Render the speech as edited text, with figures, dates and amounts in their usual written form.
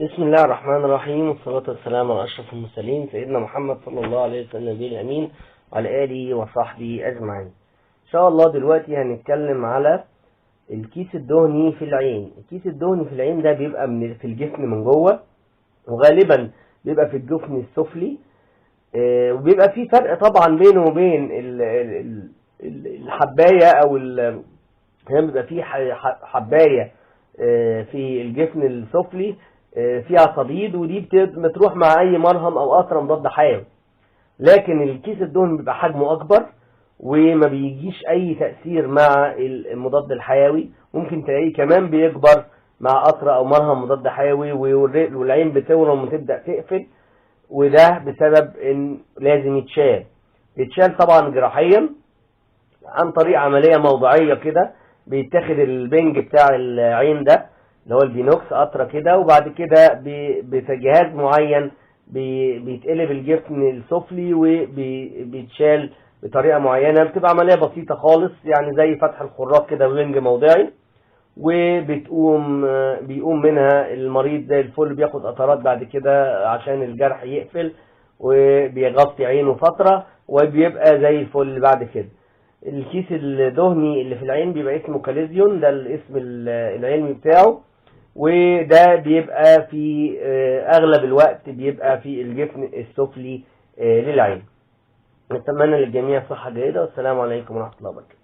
بسم الله الرحمن الرحيم، والصلاة والسلام على أشرف المرسلين سيدنا محمد صلى الله عليه وسلم النبي الأمين وعلى آله وصحبه أجمعين. إن شاء الله دلوقتي هنتكلم على الكيس الدهني في العين. الكيس الدهني في العين ده بيبقى في الجفن من جوه، وغالبا بيبقى في الجفن السفلي، وبيبقى في فرق طبعا بينه وبين الحباية أو هنا بيبقى في حباية في الجفن السفلي فيها صديد، ودي بتروح مع اي مرهم او قطرة مضاد حيوي. لكن الكيس الدهني بيبقى حجمه اكبر وما بيجيش اي تأثير مع المضاد الحيوي، ممكن تلاقيه كمان بيكبر مع قطرة او مرهم مضاد حيوي، والعين بتورم وتبدأ تقفل، وده بسبب ان لازم يتشال. يتشال طبعا جراحيا عن طريق عملية موضعية كده، بيتاخد البنج بتاع العين ده اللي هو البينوكس قطرة كده، وبعد كده بجهاز معين بيتقلب الجفن السفلي وبيتشال بطريقة معينة. بتبقى عملية بسيطة خالص، يعني زي فتح الخراج كده ببنج موضعي، بيقوم منها المريض زي الفل، بياخد قطرات بعد كده عشان الجرح يقفل، وبيغطي عينه فترة وبيبقى زي الفل بعد كده. الكيس الدهني اللي في العين بيبقى اسمه chalazion، ده الاسم العلمي بتاعه، وده بيبقى في اغلب الوقت بيبقى في الجفن السفلي للعين. نتمنى للجميع صحة جيدة، والسلام عليكم ورحمة الله وبركاته.